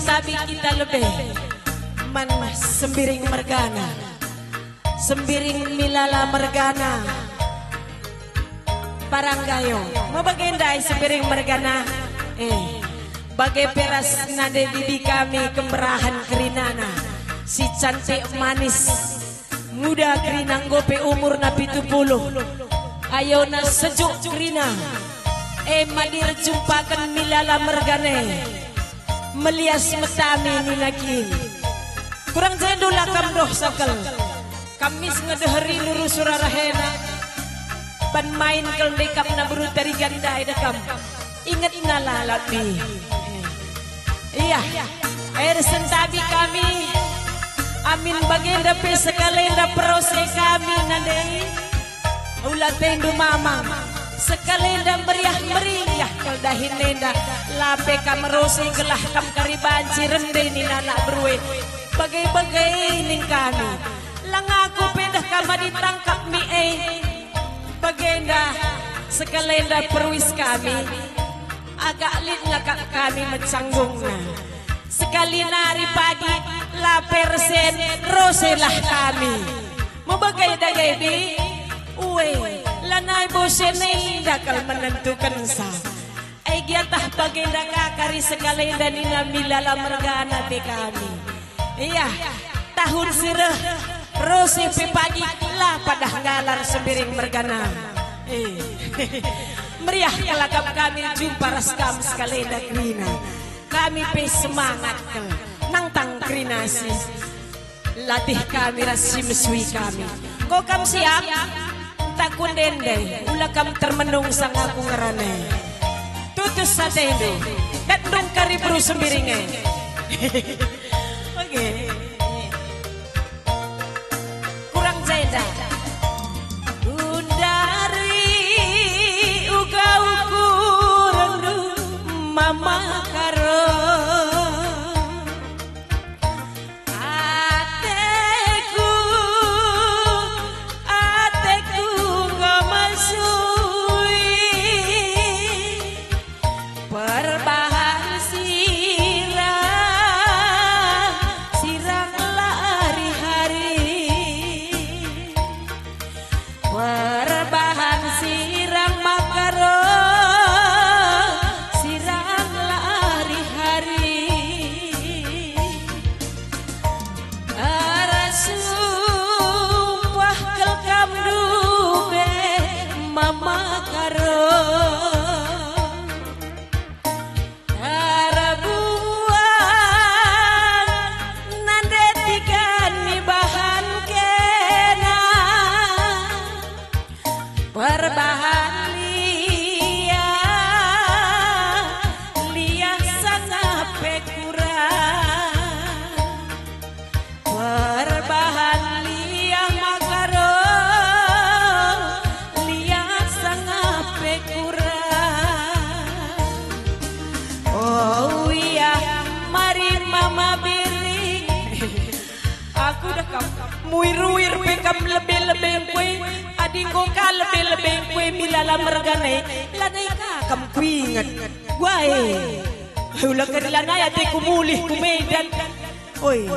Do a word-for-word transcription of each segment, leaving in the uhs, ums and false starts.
Tabi kita lebe man Sembiring mergana, Sembiring Milala mergana, Paranggayo. Mebage ndai Sembiring mergana. Eh, bage pe ras nande bibi kami kemberahen kerinana, si cantik manis, muda kerina, enggo pe umurna pitu puluh. Ayona sejuk kerina. E madi erjumpaken Milala mergana e. Melias metami nina kin. Kurang jenda la kam doh sekel. Kam mis ngedeheri nuru sura rahena. Ban main kel ndekapna beru Tarigan ndai dekam. Ingetna lalap mi. Iya, air sentabi kami. Amin bagenda pe sekalenda perose kami nandei. Ula tendu mamang, sekalenda meriah-meriah kel dahin enda. Lape kam rose gelah kam kari banci rende nina anak berue. Bage-bage ning kami. Lang aku pe dah kam adi tangkap mi e. Bagenda sekalenda peruis kami. Agak lit ngakap kami mecanggungna. Sekali nari pagi la persen roselah kami. Mebage dage bi? Ue, lanai bosen enda kal menentukensa. Ai giatah bagenda ka kari sekalenda nina Milala mergana pe kami. Iya, tahun si reh, rose pe pagi la padah nggalar Sembiring mergana. Eh, meriah kal akap kami jumpa ras kam sekalenda kerina. Kami pe semangat kal nangtang kerina si latih kami ras si mesui kami. Enggo kam siap? Takun ndende, ula kam termenung sanga aku ngerana. Tutus atendu, dat ndung kari beru Sembiring e. Oke. Kurang jenda. Gundari uga ukurendu Mama Karo. Ateku, ateku enggo mesui. Perbahan sirang, sirang lari hari. Perbahan sirang maka ro, sirang lari hari. Ersumpah kal kam ndube Mama Karo. Erbuat nande tigan ibahan kena. Perbahan liah, liah sangap pe kurang. Perbahan liah maka ro, liah sangap pe kurang. Oh iya, mari Mama Biring. Aku dah kam muir-uir pe kam lebe-lebe kue. Adi enggo ka lebe-lebe kue Milala mergana e, lanai ka kam kuinget. Guae. Ula kari lanai ateku mulih ku Medan. Oi.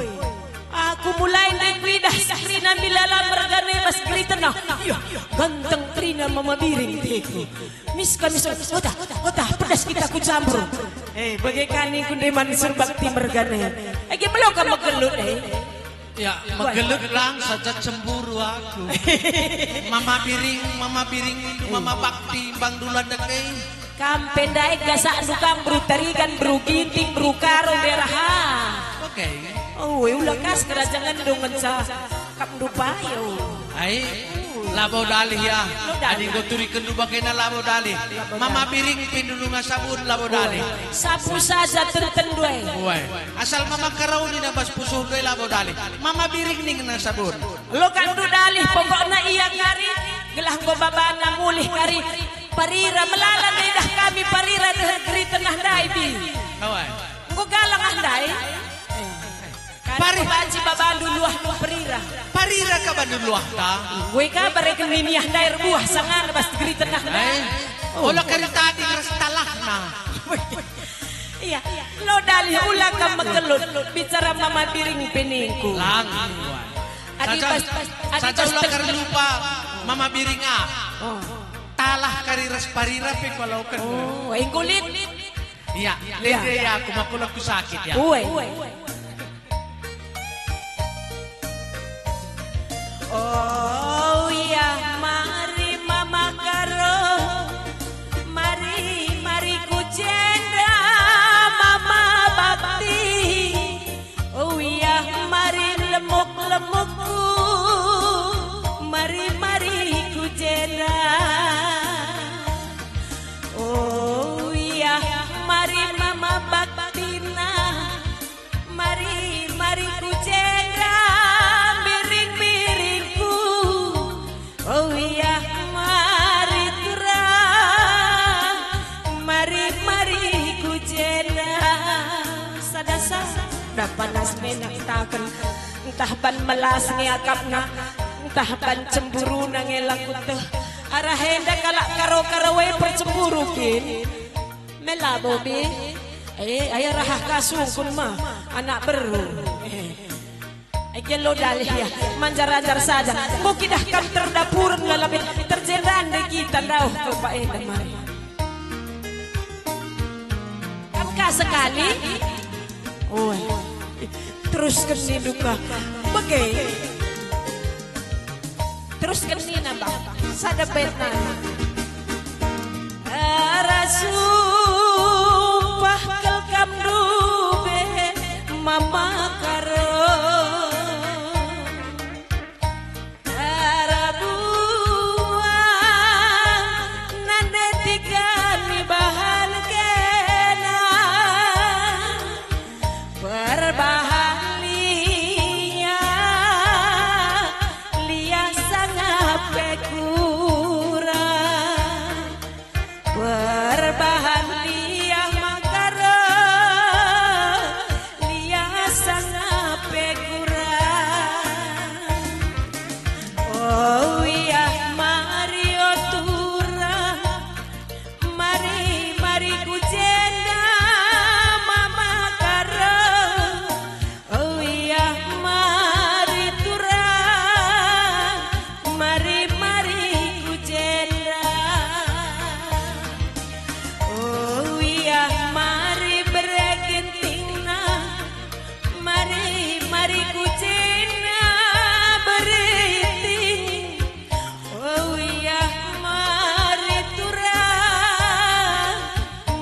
Aku mulai ndai kuidah kerina Milala mergana e bas geri tenah. Iya, ganteng kerina Mama Biring teku. Miska, miska, ota, ota, pedas kita ku Jambur. Eh, bage ka ningku nde man surbakti mergana e. Age melo ka megelut e. Ya, megelut lang saja cemburu aku. Mama Biring, Mama Biring nindu, Mama Bakti, bang dula deke. Kam pe ndai gasakndu kam beru Tarigan, beru Ginting, beru Karo, beru aha. Oke. Oh, ula kas kerajangan do ngenca kam ndupai, oh. Ai, labo dalih ya. Labo dalih. Adi enggo turikenndu bagena labo dalih. Labo dalih. Mama Biring pe ndulunga sabun labo dalih. Sapu saja tenten duai. Wai. Asal Mama Karo nina bas pusuh duai labo dalih. Mama Biring nina sabun. Lo kan ndu dalih, pokokna ia kari, gelah enggo babana mulih kari. Parira melala ndedah kami parira deher geri tenah ndai bi. Kawai. Enggo galang ah ndai. Pari. Kari banci babandu luah perira. Parira ka bandu luah ta? Enggo ka bareken niniah ndai erbuah sangana bas geri tenah ndai. Eh. Oh. Ola kari tadi ras talahna. Iya, lo Dalih, ula kam mekelut, bicara Mama Biring pe ningku. Lang, wan. Adi saja, pas, adi saja pas ula ter- kari lupa Mama Biring ah. Oh. Talah kari ras parira pe kualoken. Oh, enggo lit. Iya, iya, iya, aku makulah ku sakit ya. Uwe. Oh ya, mari Mama Karo, mari, mari ku jenda Mama bakti. Oh ya, mari lemuk-lemukku, mari, mari ku jenda. Oh ya, mari Mama baktina. Mari, mari ku jenda biring-biringku. Oh ya, mari turang. Mari, mari ku jenda. Sada sa, dah panas menak taken. Ntah ban melas nge akapna, ntah ban cemburuna nge la kueteh. Arah enda kalak Karo-Karo e percemburu kin. Mela, Bobi. Eh, aya rahah kasungkun ma, anak beru. Eh. Ege lo Dalih ya, manjar-anjar saja. Enggo kidah kam terdapuren lalap e, terjenda nde kita ndauh kal pa enda mari. Kam ka sekali? Oi. Terusken nindu ka. Bage. Terusken nina, Bang. Sada bait nari. Arah sumpah kal kam ndube Mama Karo. Arah buah nande tiga ni bahan kena. Perbahan liah, liah sangap pe kurang. Perbahan liah Mama Karo, liah sangap pe kurang. Oh ya, mari o turang. Mari, mari ku jenda Mama Karo. Oh ya, mari turang. Mari, mari ku jenda. Oh ya, mari bere gentingna. Mari, mari ku jenda beriting. Oh ya, mari turang,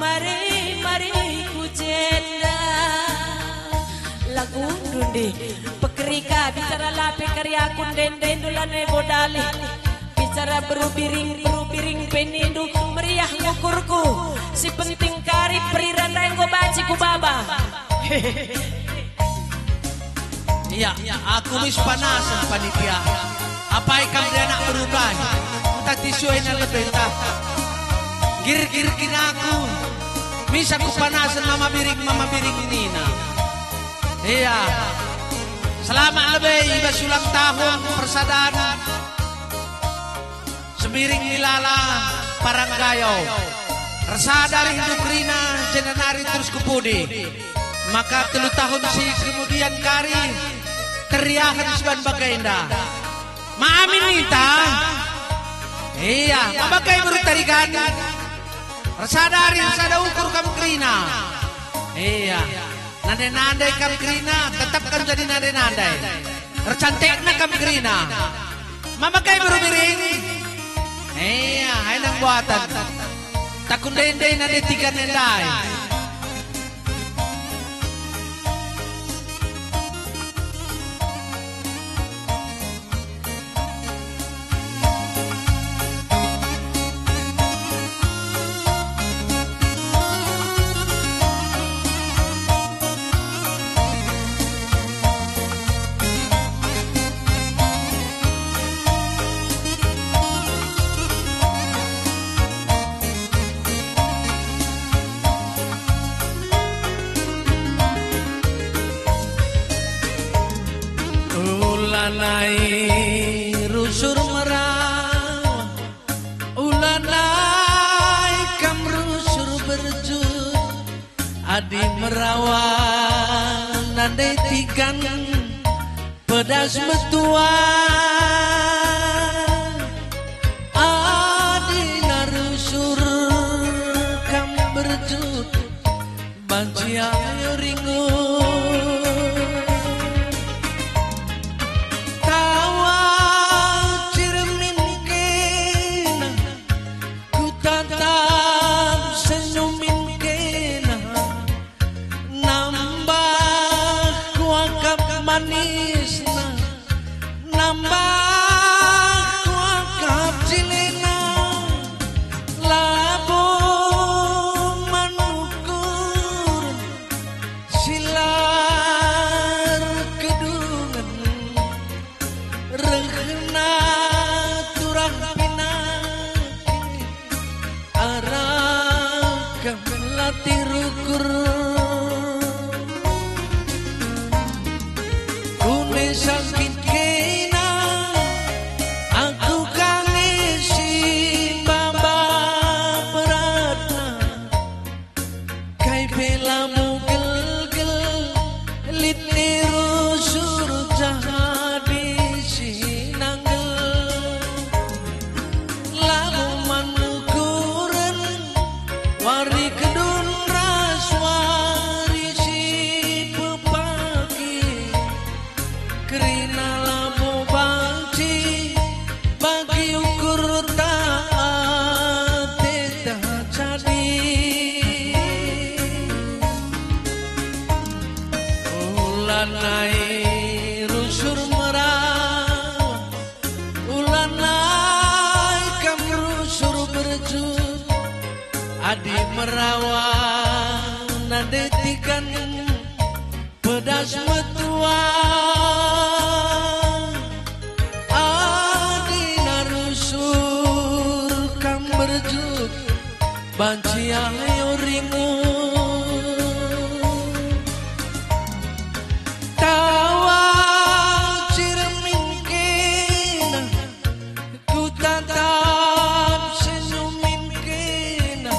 mari, mari ku jenda. Lagu ndundi, pekerika bicara lape kari aku ndende ndulane bodali. Bicara beru biring, beru biring pe nindu meriah ngukurku. Si penting kari perira ndai enggo banci ku baba. Iya, aku mis panasen panitia. Apai kam de anak berubah? Entah tisue na lebe entah. Gir-gir kin aku. Misa ku panasen Mama Biring, Mama Biring nina. Iya. Selamat lebe i bas ulang tahun persadan. Sembiring Nilala Paranggayo. Ersada reh ndu kerina, jenda nari terus ku pudi. Maka telu tahun si kemudian kari teriahen siban bagenda. Ma amin ninta? Iya, ma bage beru Tarigan. Ersada reh, ersada ukur kam kerina. Iya. Nande-nande kam kerina, tetap kam jadi nande-nande. Ercantikna kam kerina. Ma bage beru Biring? Ea, ae nang buatan. Takun ndai-ndai nande tiga ndai. Ulanai rusur merawa, ulanai kam rusur berjut, Adi merawa nande tikan pedas metua, adi narusur kam berjut, banci ayo ringu. Tawa cirmin kena, kutatap senyumin kena, nambah kuakap manisna, nambah kuakap cilena, labo man ukur silar kedungen. Rehna turah pinaki, arah kam latih rukur. Kune sakit kena, aku kami si baba beratna. Kai pe labo gelgel, lit niru surjah adi si nanggel. Labo man ukuren, wari kedun ras wari si pepagi. Kerina labo banci bagi ukurta ateta jadi. Ulanai rusur merawa, ulanai kam rusur berjut. Adi merawa nande tikan pedas metua, adi narusur kam berjut, banci ayo ringu. Tawa cirmin kena, kutatap senyumin kena,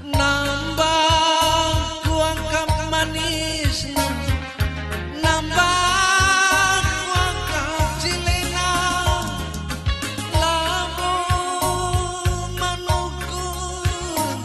nambah kuakap manisna, nambah kuakap cilena, labo man ukur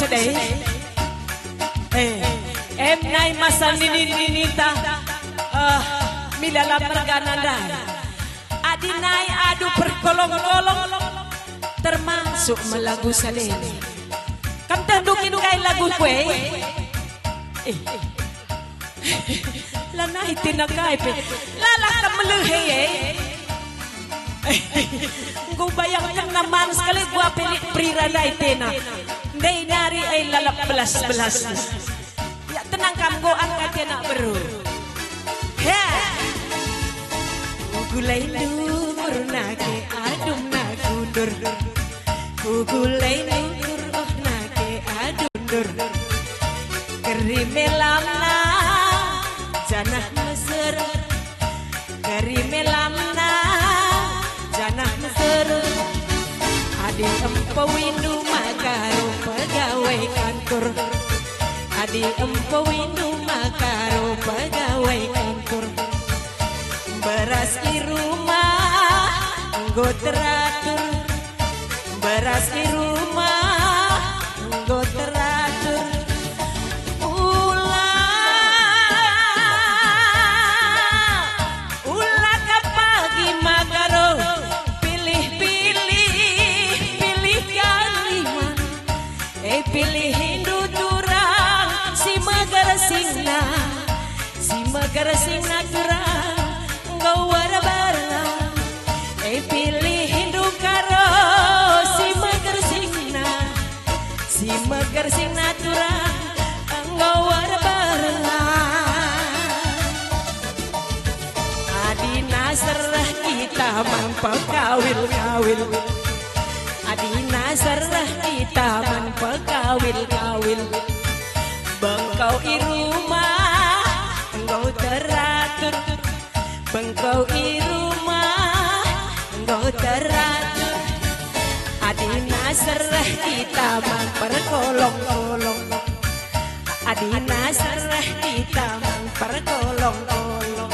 Deh. Eh, em nai masa nini-ninita, eh, mila la mergana ndai. Adi nai adu perkolong-kolong, termasuk me lagu Salele. Kam tehndu kin kai lagu kue? Eh. Lanai tena kai pe. Lalah kam melehe, eh. Enggo bayangkenna man sekali gua pe lit perira ndai tena. Ndai nari ai lalap belas-belas. Ya, tenang kam, enggo angkat anak beru. He. Kugulai ndukur nake adum nakundur. Kugulai ndukur oh nake adundur. Keri melamna janah meser. Keri melamna janah meser. Adi empo indu maka ro pegawai kantor. Adi empo indu maka ro pegawai kantor. Beras i rumah enggo teratur. Beras i rumah enggo teratur. Ula, ula ka pagi maka ro pilih-pilih, pilih kaliman. Eh, pilihindu turang si meger singna, si meger singna turang enggo erberna. Eh, pilihindu karo si meger singna, si meger singna turang enggo erberna. Adina serah kita man pekawil-kawil. Adina serah kita man pekawil-kawil. Bengkau i rumah enggo teratur. Bengkau i rumah enggo teratur. Adina serah kita man perkolong-kolong. Adina serah kita man perkolong-kolong.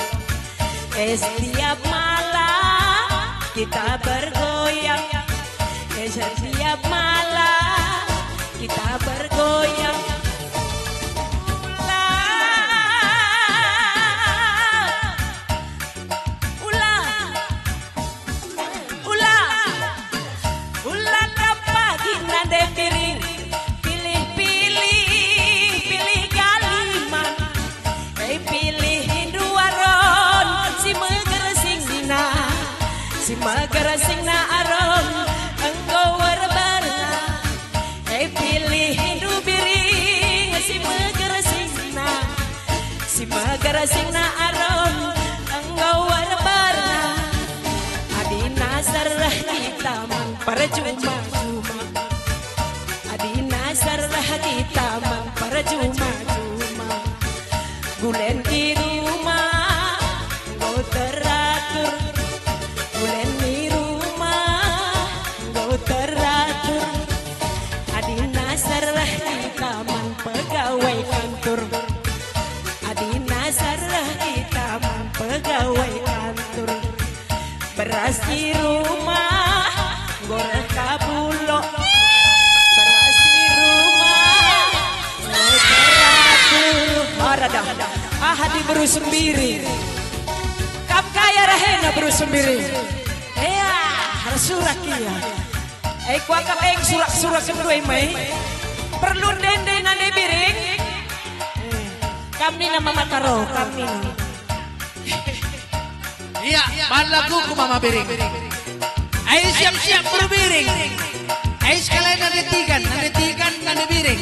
Eh, setiap malam kita bergoyang. Eh, setiap malam kita bergoyang. Ulang. Ulang. Ula, ula ka pagi nande piring, pilih-pilih, pilih kaliman. Eh, pilihindu aron si meger singna, si meger singna aron enggo erberna. Eh, pilihindu biring si meger singna, si meger singna aron enggo erberna. Adina serah kita man perjuma-juma. Adina serah kita man perjuma-juma. Gulen i rumah enggo teratur. Gulen i rumah enggo teratur. Adina serah kita man pegawai kantor. Adina serah kita man pegawai kantor. Beras i rumah enggo reh ka bulok. Beras i rumah enggo teratur. Ora dah. Aha diberu sembiri. Kam kaya rahena beru sembiri. Ea, harus surak ia. Eh, kuakap eng surak-surak kedua mai. Perlu ndende nande biring. Eh, kam nina mama karo, kam nina. Ia, bahan laguku mama biring. Ai siap-siap beru biring. Ai sekalian nande tigan, nande tigan, nande biring.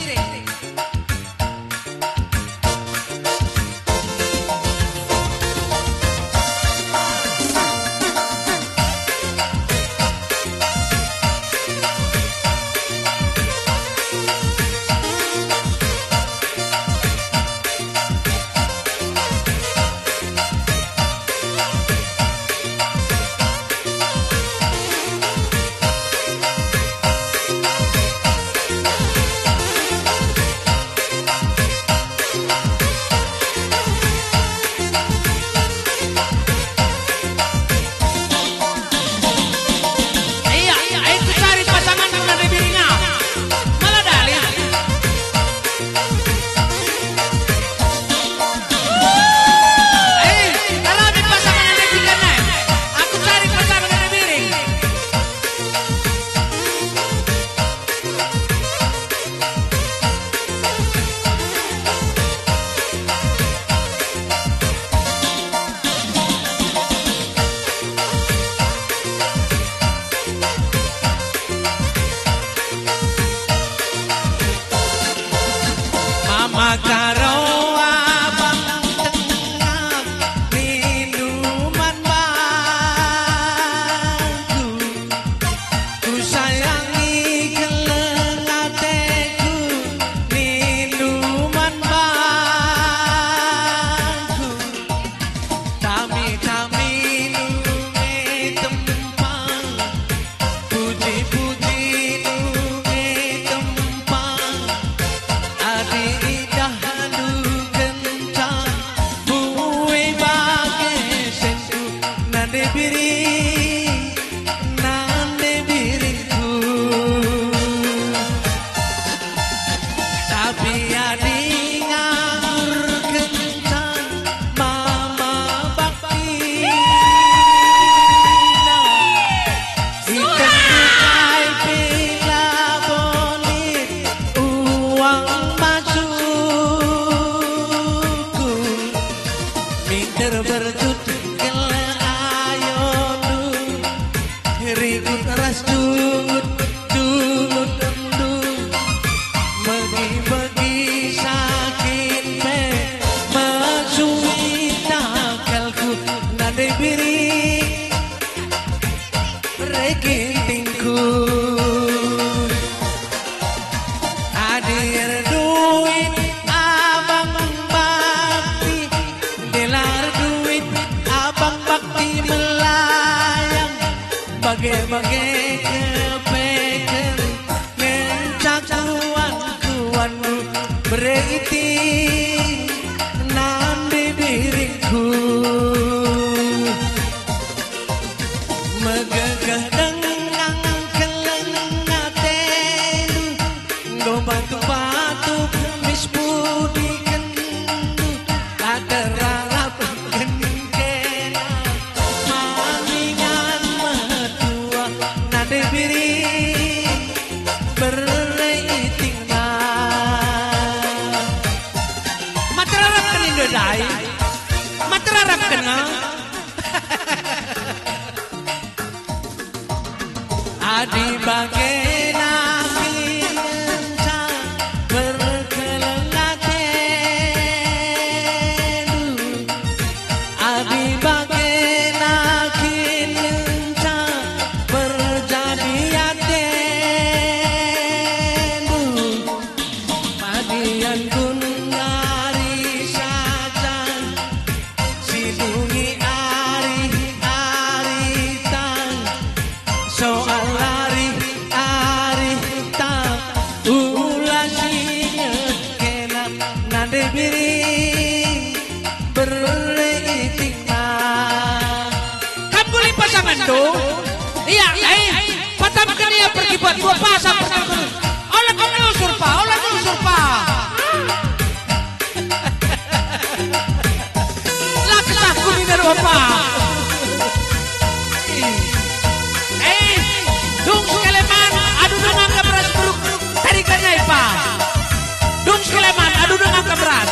Biring, regi tingku. Adi erduit abang bakti, gelar duit abang bakti melayang, bage-bage kepeken. Ngenca kuan-kuanndu bere iting nande biringku. Megegeh denga keleng atendu, enggo batu-batu mis pudi kenndu. La terarap gen kena, maningan metua nande biring bere itingna. Ma terarap kena indo dai? Ma terarap kena? Adi bage nami ngenca berkeleng atendu, adi bage nami ngenca berjadi atendu, padian gundari saja. Sidungi ari-arita, soal ari-arita, ula si ngekena nande biring bere itingna. Kam guli pasangenndu? Ia, eh, patamken ia pergi buat dua pasang pertama. Ola kau nusur, Pa, ola nusur, Pa. La kesahku nina dua, Pa. Eh, dung sekeleman, adu dung angka beras beruk, tarikan nyai, Pa. Dung sekeleman, adu dung angka beras.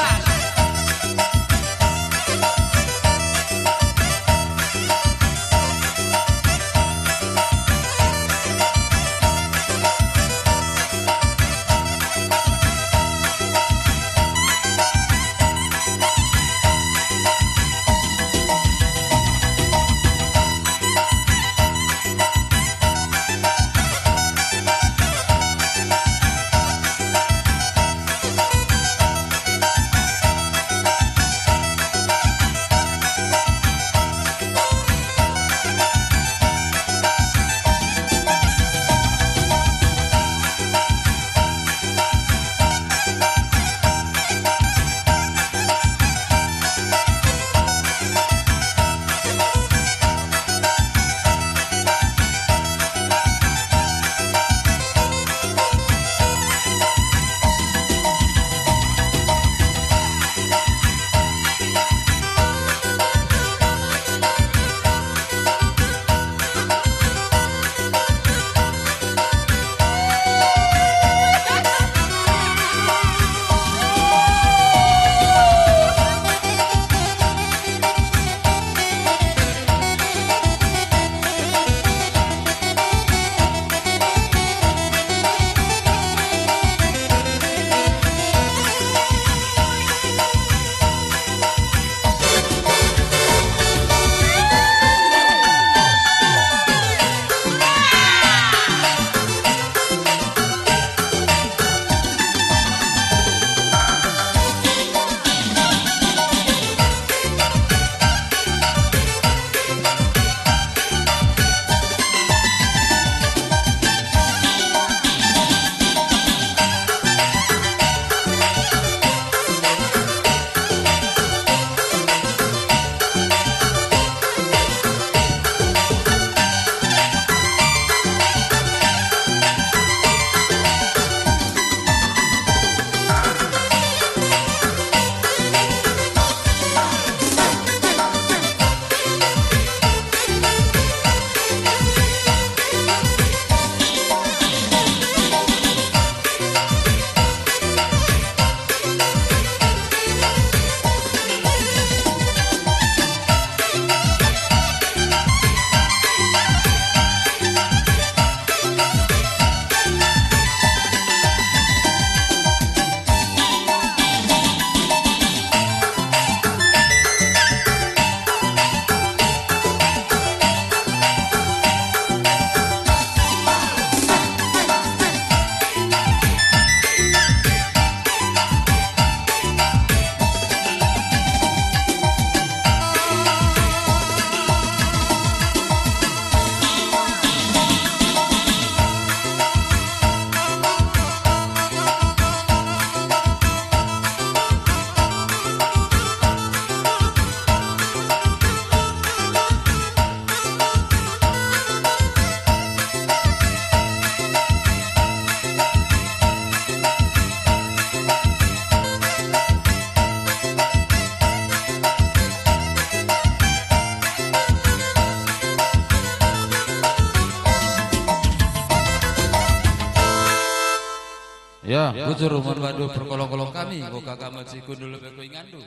Bujur man bandu perkolong-kolong kami, enggo ka gamen si kundul pe ku ingandu.